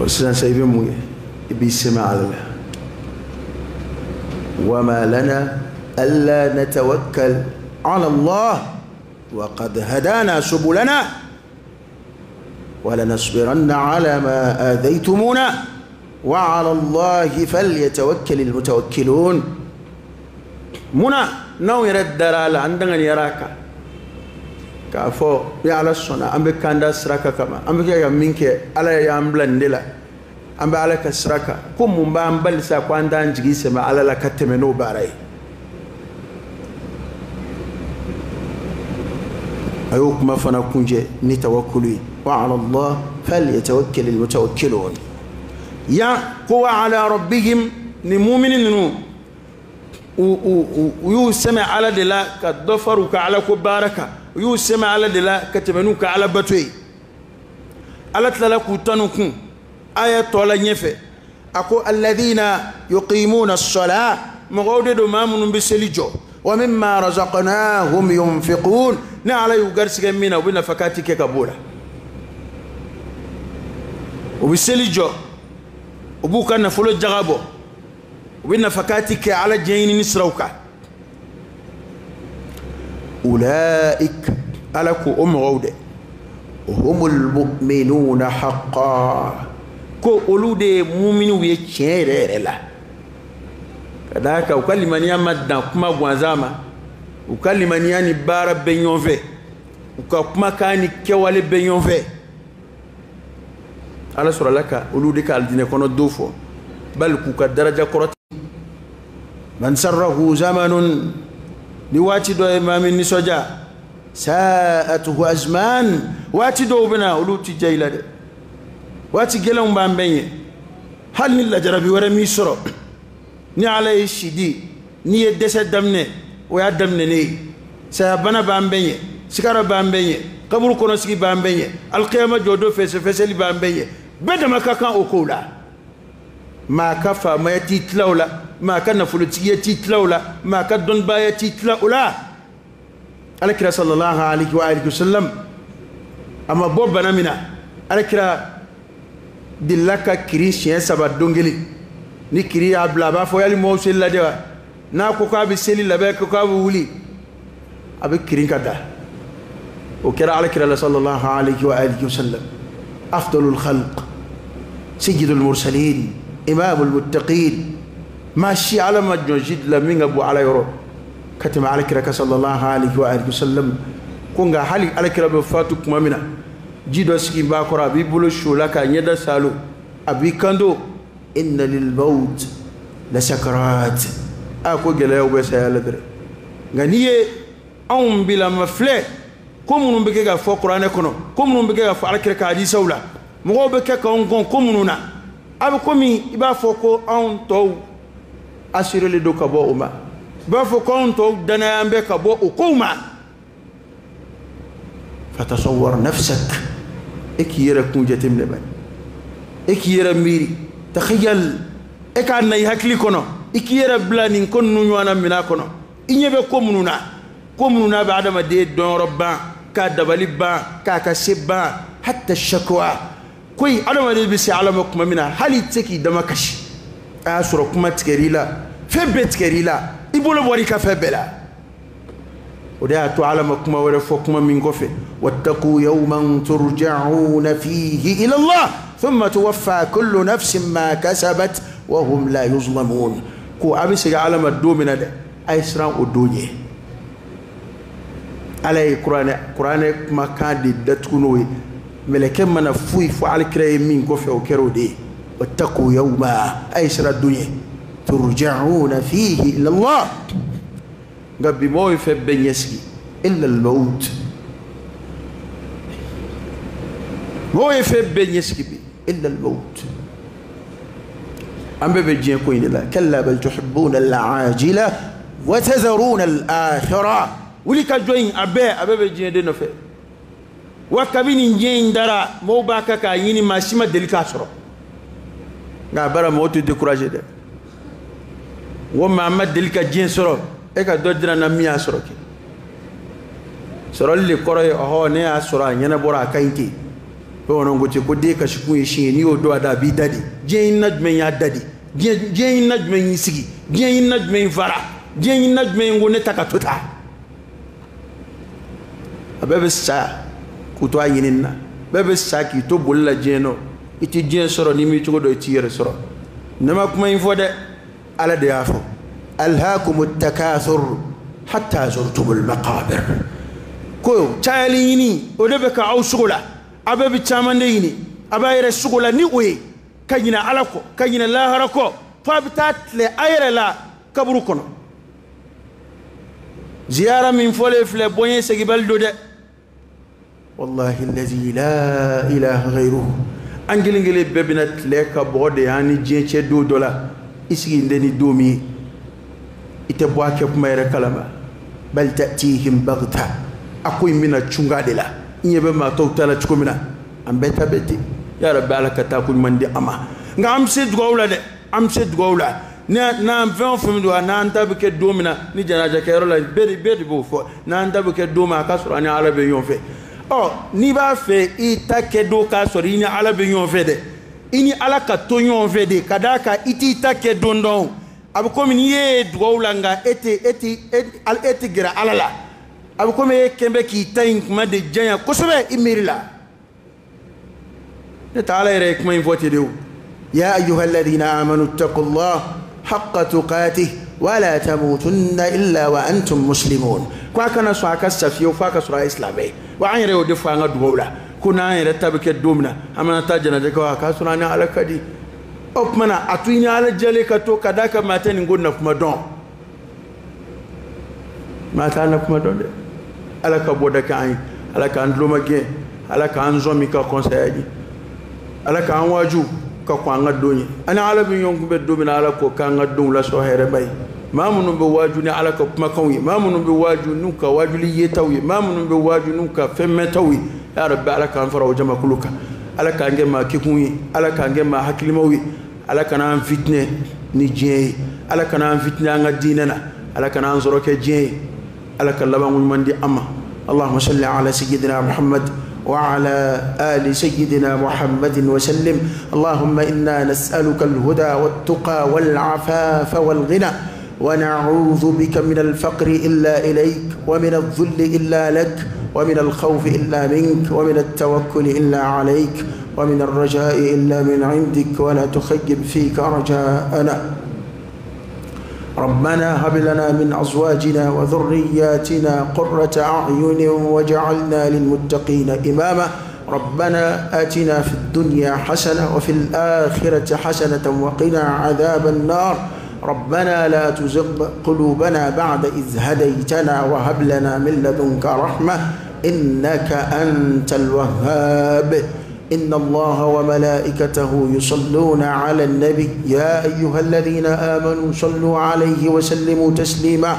Ɔ sisan sa i bɛ mun kɛ? I b'i sɛmɛ Ala la. Wa ma lana alla natawakkal ala Allah wa qad hadana subulana ولنصبرن على ما آذيتمونا وعلى الله فليتوكل المتوكلون. منا نو يرد درالا عندنا يراك كافو يا على السنة أم بكاندا سراكا كما أم بكيا منك على يا أمبلن دلا أم بعلك سراكا كم من بأمبل ساقوان جيسة ما على لا كتمنو باري. أيوك ما فنا كونجي نتوكلي وعلى الله فليتوكل المتوكلون. يا قوة على ربهم نمؤمن نو ويسمع على دلا كدفر وكعلى كباركة ويسمع على دلا كتبنوك على بتوي على تلاك تنكون آية طول نيفه أكو الذين يقيمون الصلاة مغودد ما من بسليجو ومما رزقناهم ينفقون نعلى يغرسك منا وبنا فكاتك كبولا وبسليجو وبوكا نفولو جغابو وبنا فكاتك على جين نسروكا. Ulaik ala ko o mɔgɔw dɛ humul mu'minuna haqqan ko olu de ye muminiw ye tiɲɛ yɛrɛ yɛrɛ la ka d'a kan u ka limaniya ma dan kuma gansan ma u ka limaniya ni baara bɛ ɲɔgɔn fɛ u ka kumakan ni kɛwale bɛ ɲɔgɔn fɛ ala sɔrɔla ka olu de ka alijinɛ kɔnɔ don fɔ bali k'u ka daraja kɔrɔta man sarrahu zamanun ni waati dɔ ye maa min nisɔndiya sa'atuhu azman waati dɔw bɛ na olu ti diya i la dɛ waati gɛlɛnw b'an bɛɛ ɲɛ hali ni lajarabi wɛrɛ m'i sɔrɔ ni ala ye si di n'i ye dɛsɛ daminɛ o y'a daminɛ ne ye sayabana b'an bɛɛ ɲɛ sigara b'an bɛɛ ɲɛ kaburu kɔnɔ sigi b'an bɛɛ ɲɛ alikiyama jɔdon fɛsɛfɛsɛli b'an bɛɛ ɲɛ bɛɛ dama ka kan o kow la maa ka faamaya t'i tila o la maa ka nafolotigiya t'i tila o la maa ka dɔnnibaaya t'i tila o la alakira sallallahu alaihi wa alihi wasallam a ma bɔ bana min na alakira delila ka kirin siɲɛ 3 don kelen ni kiri y'a bila a b'a fɔ yali mɔgɔw seli la de wa n'a ko k'a bɛ seli labɛn ko k'a bɛ wuli a bɛ kirin ka da o kɛra alakira la sallallahu alaihi wa alihi wasallam afdalul khalq sayyidul mursalin imamul muttaqin maa si ala ma jɔn si dilan min ka bɔ ala yɔrɔ ka tɛmɛ alakira ka sallallahu alaihi wa alihi wasallam ko nka hali alakira bɛ fatu tuma min na ji dɔ sigi b'a kɔrɔ a b'i bolo su la k'a ɲɛda salo a b'i kanto inna lil maut la sakarat a ko gɛlɛyaw bɛ saya la dɛrɛ nka n'i ye anw bilama filɛ ko minnu bɛ kɛ ka fɔ kuranɛ kɔnɔ ko minnu bɛ kɛ ka fɔ alakira ka hadisaw la mɔgɔw bɛ kɛ k'anw kɔn ko minnu na a bɛ komi i b'a fɔ ko anw tɔw assuré don ka bɔ o ma i b'a fɔ ko anw tɔw danaya bɛ ka bɔ o kow ma fatasawwar nafsak e k'i yɛrɛ kun jateminɛ bani e k'i yɛrɛ miiri takhayal e k'a na i hakili kɔnɔ i k'i yɛrɛ bila nin ko ninnu ɲɔgɔnna minɛn kɔnɔ i ɲɛ bɛ ko minnu na ko minnu n'a bɛ adamaden dɔnyɔrɔ ban k'a dabali ban k'a ka se ban hatta shakwa koyi adamaden bɛ se ala ma tuma min na hali i tɛ se k'i dama kasi a y'a sɔrɔ kuma tigɛr'i la fɛn bɛɛ tigɛr'i la i bolo bɔra i ka fɛn bɛɛ la o de y'a to ala ma kuma wɛrɛ fɔ kuma min kɔfɛ wattaqu yawman turja'una fihi ila Allah thumma tuwaffa kullu nafsin ma kasabat wa hum la yuzlamun ko a bɛ segin ala ma don min na dɛ a ye siran o don ɲɛ ala ye kuranɛ kumakan de datugu n'o ye mɛlɛkɛ mana foyi fɔ alikira ye min kɔfɛ o kɛra o de ye wattaqu yawma a ye siran don ɲɛ turja'una fihi ila Allah nka bi mɔgɔw ye fɛn bɛɛ ɲɛsigi illa al-maut mɔgɔw ye fɛn bɛɛ ɲɛsigi bi illa al-maut an bɛɛ bɛ diɲɛ ko in de la kalla bal tuhibbuna al-ajila wa tadharuna al-akhirah wuli ka jɔ in a bɛɛ bɛ diɲɛ de nɔfɛ wa kabini diɲɛ in dara mɔgɔw b'a kan k'a ɲini maa si ma deli k'a sɔrɔ nka a baara mɔgɔw tɛ découragé dɛ n ko maa ma deli ka diɲɛ sɔrɔ e ka dɔ dira n na min y'a sɔrɔ kɛ sɔrɔli de kɔrɔ ye ɔhɔ ne y'a sɔrɔ a ɲɛnabɔra a ka ɲi ten bamananw ko ten ko den kasikun ye sin ye n'i y'o don a da a b'i da de diɲɛ ɲinina jumɛn y'a da de diɲɛ ɲinina jumɛn y'i sigi diɲɛ ɲinina jumɛn y'i fara diɲɛ ɲinina jumɛn ko ne ta ka to ta a bɛɛ bɛ sa k'u to a ɲinini na bɛɛ bɛ sa k'i to boli la diɲɛ nɔ i tɛ diɲɛ sɔrɔ n'i m'i cogo dɔn i t'i yɛrɛ sɔrɔ ne ma kuma in fɔ dɛ ala de y'a fɔ alhaakumu takathur hatta zurtumul maqabir ko cayali ɲini o de bɛ ka aw sogo la a bɛɛ bɛ caman de ɲini a b'a yɛrɛ sogo la ni o ye ka ɲinɛ ala kɔ ka ɲinɛ lahara kɔ fo a bɛ taa tile a yɛrɛ la kaburu kɔnɔ ziyara min fɔlen filɛ bɔɲɛ segibali don dɛ wallahi allazi la ilaha ghayruhu an kelen kelen bɛɛ bɛna tile ka bɔgɔ de y'an ni diɲɛ cɛ don dɔ la i sigilen tɛ ni don min ye i tɛ bɔ a kɛ kuma yɛrɛ kalama bal ta'tihim baghta a ko in bɛna cunga de la i ɲɛ bɛ maa tɔw ta la cogo min na an bɛɛ ta bɛ ten ya rabbi ala ka taa ko ɲuman di an ma nka an bɛ se dugawu la dɛ an bɛ se dugawu la n'an fɛn o fɛn don n'an ta bɛ kɛ don min na ni janaja kɛyɔrɔ la bɛɛ de b'o fɔ n'an ta bɛ kɛ don min a ka sɔrɔ an ni ala bɛ ɲɔgɔn fɛ ɔ n'i b'a fɛ i ta kɛ don k'a sɔrɔ i ni ala bɛ ɲɔgɔn fɛ dɛ i ni ala ka to ɲɔgɔn fɛ de ka d'a kan i t'i ta kɛ don dɔn a bɛ komi n'i ye dugawu la nka e tɛ gɛrɛ ala la A bɛ komi e kɛn bɛ k'i ta in kuma de janya kosɛbɛ i miiri la. Ne ta Ala yɛrɛ ye kuma in fɔ ten de o. Ya ayyuha alladhina amanu ittaqullah haqqa tuqatih wa la tamutunna illa wa antum muslimun. Ko a kana sɔn a ka sa fiyewu f'a ka sɔrɔ a ye silamɛ ye. Wa an yɛrɛ y'o de fɔ an ka dugawu la. Ko n'an yɛrɛ ta bɛ kɛ don min na, an bɛna taa jɛnajɛ kɛ, a k'a sɔrɔ an ni Ala ka di. O tuma na a to i ni Ala jɛlen ka to ka d'a kan maa tɛ nin ko na kuma dɔn. Maa t'a na kuma dɔn dɛ. Ala ka bɔda kɛ an ye. Ala k'an tuloma gɛn. Ala k'an zɔn min ka kɔnsaya ye. Ala k'an waaju ka kɔn an ka don ye. Ani Ala bɛ ɲɔgɔn kunbɛn don min na, Ala ko k'an ka donw lasɔrɔ hɛrɛba ye. Maa minnu bɛ waaju ni Ala ka kumakanw ye, maa minnu bɛ waaju n'u ka waajuli yetaw ye, maa minnu bɛ waaju n'u ka fɛn mɛntaw ye, ya Rabbi Ala k'an fara o jamakulu kan. Ala k'an kɛ maa kekun ye, Ala k'an kɛ maa hakilimaw ye, Ala kana an fitinɛ ni diɲɛ ye, Ala kana an fitinɛ an ka diinɛ na, Ala kana an sɔrɔ kɛ diɲɛ ye, Ala ka labanko ɲuman di an ma. Allahumma salli ala sayyidina Muhammad وعلى آل سيدنا محمد وسلم. اللهم إنا نسألك الهدى والتقى والعفاف والغنى، ونعوذ بك من الفقر إلا إليك، ومن الذل إلا لك، ومن الخوف إلا منك، ومن التوكل إلا عليك، ومن الرجاء إلا من عندك، ولا تخيب فيك رجاءنا. ربنا هب لنا من أزواجنا وذرياتنا قرة أعين واجعلنا للمتقين إماما. ربنا آتنا في الدنيا حسنة وفي الآخرة حسنة وقنا عذاب النار. ربنا لا تزغ قلوبنا بعد إذ هديتنا وهب لنا من لدنك رحمة إنك أنت الوهاب. إن الله وملائكته يصلون على النبي يا أيها الذين آمنوا صلوا عليه وسلموا تسليما.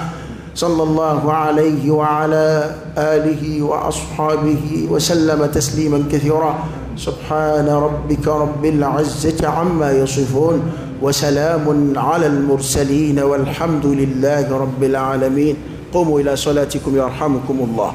صلى الله عليه وعلى آله وأصحابه وسلم تسليما كثيرا. سبحان ربك رب العزة عما يصفون وسلام على المرسلين والحمد لله رب العالمين. قوموا إلى صلاتكم يرحمكم الله.